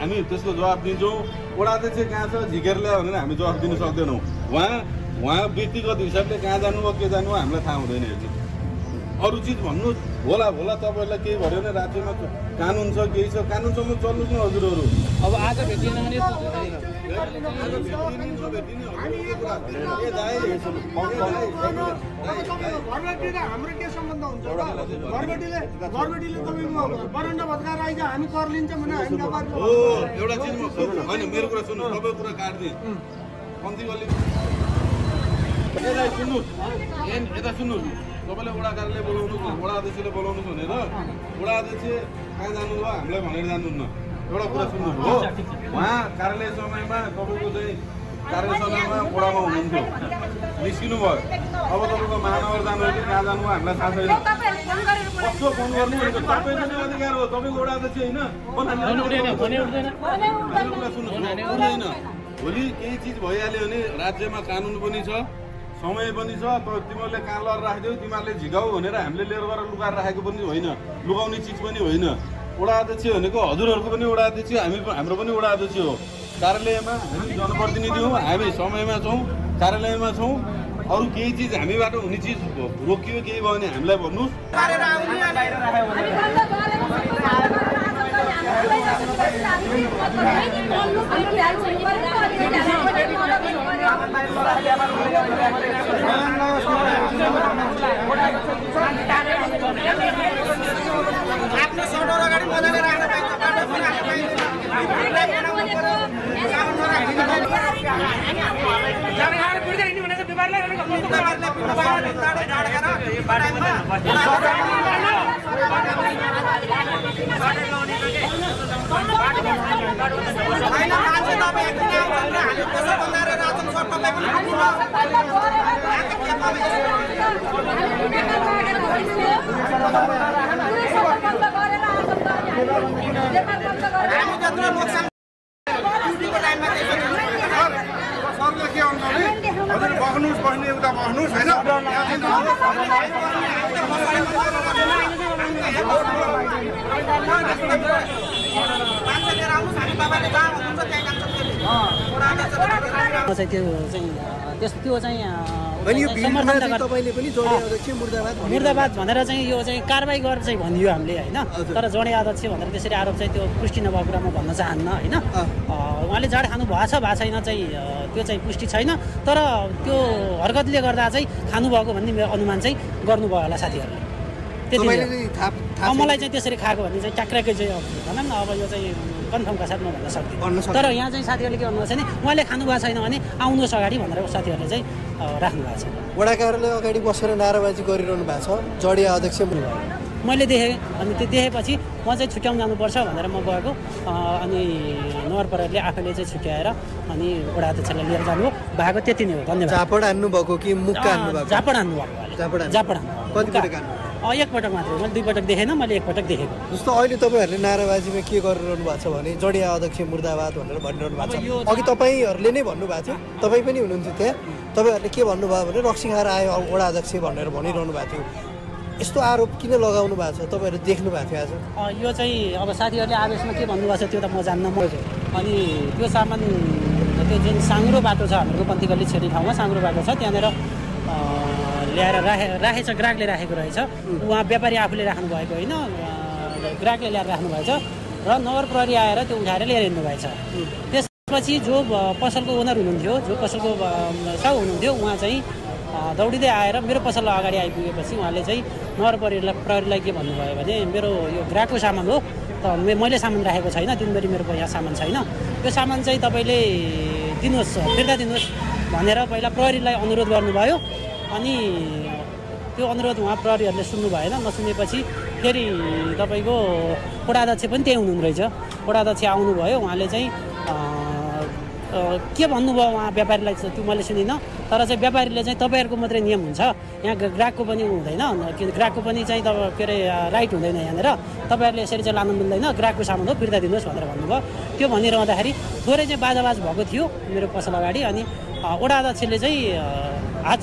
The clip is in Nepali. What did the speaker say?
हामी त्यसको जवाब दिन्छौँ। वडा अध्यक्ष कहाँ छ झिकेर ल्यायो भने हामी जवाब दिन सक्दैनौँ। उहाँ व्यक्तिगत हिसाबले कहाँ जानुभयो के जानुभयो हामीलाई थाहा हुँदैन। हेर्नु अरू चिज भन्नु होला तपाईँहरूलाई केही भयो भने राज्यमा कानुन छ केही छ कानुनसम्म चल्नुहोस् न हजुरहरू। अब आज भेटिएन भने हाम्रो के सम्बन्ध हुन्छ? घरबेटीले तपाईँको बरन्डा भत्काएर आइज हामी कर लिन्छौँ भने एउटा चिज होइन मेरो कुरा सुन्नु सबै कुरा काट्दिएँ कम्ती गल्ली यता सुन्नुहोस् तपाईँले वडा कार्यालय बोलाउनुहोस् न वडा अध्यक्षले बोलाउनुहोस् भनेर वडा अध्यक्ष कहाँ जानुभयो हामीलाई भनेर जानुहुन्न। एउटा कुरा सुन्नुहोस् हो उहाँ कार्यालय समयमा तपाईँको चाहिँ कार्य समयमा वडामा हुनुहुन्थ्यो निस्किनु भयो। अब तपाईँको महानगर जानुभयो कहाँ जानुभयो हामीलाई थाहा छैन। कस्तो फोन गर्नु भनेको तपाईँको नै अधिकार हो। तपाईँको वडा अध्यक्ष होइन भोलि केही चिज भइहाल्यो भने राज्यमा कानुन पनि छ समय पनि छ। तिमीहरूले कहाँ लगाएर राखिदियो तिमीहरूले झिकाऊ भनेर हामीले लिएर गएर लुकाएर राखेको पनि होइन लुकाउने चिज पनि होइन। वडा अध्यक्ष भनेको हजुरहरूको पनि वडा अध्यक्ष हाम्रो पनि वडा अध्यक्ष हो। कार्यालयमा हामी जनप्रतिनिधि हौँ हामी समयमा छौँ कार्यालयमा छौँ। अरू केही चिज हामीबाट हुने चिज रोकियो केही भयो भने हामीलाई भन्नुहोस्। आफ्नो सडोर अगाडि मजाले राख्न पाइन्छ बाटो पनि हाल्न पाइन्छ। बस्नुहोस् बस्ने उता बस्नुहोस् होइन मुर्दाबाद भनेर चाहिँ यो चाहिँ कारबाही गरेर चाहिँ भनियो हामीले होइन। तर जडे अध्यक्ष भनेर त्यसरी आरोप चाहिँ त्यो पुष्टि नभएको कुरा म भन्न चाहन्न होइन। उहाँले जाड खानु भएको छैन चाहिँ त्यो चाहिँ पुष्टि छैन। तर त्यो हरकतले गर्दा चाहिँ खानुभएको भन्ने मेरो अनुमान चाहिँ गर्नुभयो होला साथीहरूले। त्यति मलाई चाहिँ त्यसरी खाएको भन्ने चाहिँ ट्याक्राकै चाहिँ भनौँ न अब यो चाहिँ कन्फर्मका साथ म भन्न सक्दिनँ। तर यहाँ चाहिँ साथीहरूले के भन्नुभएको छ भने उहाँले खानुभएको छैन भने आउनुहोस् अगाडि भनेर साथीहरूले चाहिँ राख्नु भएको छ। वडा कार्यालय अगाडि बसेर नाराबाजी गरिरहनु भएको छ जडिया अध्यक्ष मैले देखेँ। अनि त्यो देखेपछि म चाहिँ छुट्याउनु जानुपर्छ भनेर म गएको। अनि नगर प्रहरीले आफैले चाहिँ छुट्याएर अनि वडा अध्यक्षलाई लिएर जानु भएको त्यति नै हो। धन्यवाद। झापड हान्नुभएको कि मुक्का हान्नुभएको? झापड हान्नुभएको। झापड कतिपटक हान्नु? एकपटक मात्रै मैले दुईपटक देखेन मैले एकपटक देखेको। जस्तो अहिले तपाईँहरूले नाराबाजीमा के गरिरहनु भएको छ भने जडिया अध्यक्ष मुर्दाबाद भनेर भनिरहनु भएको छ। अघि तपाईँहरूले नै भन्नुभएको थियो तपाईँ पनि हुनुहुन्थ्यो त्यहाँ। तपाईँहरूले के भन्नुभयो भने रक्सी खाएर आयो वडा अध्यक्ष भनेर भनिरहनु भएको थियो। यस्तो आरोप किन लगाउनु भएको छ तपाईँहरू देख्नु भएको थियो आज? यो चाहिँ अब साथीहरूले आवेशमा के भन्नुभएको छ त्यो त म जान्न। अनि त्यो सामान त्यो जुन साङ्ग्रो बाटो छ हाम्रो पन्थी गल्ली छेरी ठाउँमा साङ्ग्रो बाटो छ त्यहाँनिर ल्याएर राखेछ, ग्राहकले राखेको रहेछ। उहाँ व्यापारी आफूले राख्नु भएको होइन, ग्राहकले ल्याएर राख्नु भएछ र नगर प्रहरी आएर त्यो उठाएर लिएर हिँड्नु भएछ। त्यसपछि जो पसलको ओनर हुनुहुन्थ्यो, जो पसलको साउ हुनुहुन्थ्यो, उहाँ चाहिँ दौडिँदै आएर मेरो पसल अगाडि आइपुगेपछि उहाँले चाहिँ नगर प्रहरीलाई के भन्नुभयो भने मेरो यो ग्राहकको सामान हो, त मैले सामान राखेको छैन, दिनभरि मेरो यहाँ सामान छैन, त्यो सामान चाहिँ तपाईँले दिनुहोस्, फिर्ता दिनुहोस् भनेर पहिला प्रहरीलाई अनुरोध गर्नुभयो। अनि त्यो अनुरोध उहाँ प्रहरीहरूले सुन्नु भएन। नसुनेपछि फेरि तपाईँको वडाध्यक्ष पनि त्यही हुनुहुँदो रहेछ। वडाध्यक्ष आउनुभयो, उहाँले चाहिँ के भन्नुभयो उहाँ व्यापारीलाई त्यो मैले सुनिनँ, तर चाहिँ व्यापारीले चाहिँ तपाईँहरूको मात्रै नियम हुन्छ, यहाँ ग्राहकको पनि हुँदैन, ग्राहकको पनि चाहिँ के अरे राइट हुँदैन, यहाँनिर तपाईँहरूले यसरी चाहिँ लानु मिल्दैन, ग्राहकको सामान हो, फिर्ता दिनुहोस् भनेर भन्नुभयो। त्यो भनिरहँदाखेरि थोरै चाहिँ बाजाबाज भएको थियो मेरो पसल अगाडि। अनि वडाध्यक्षले चाहिँ हात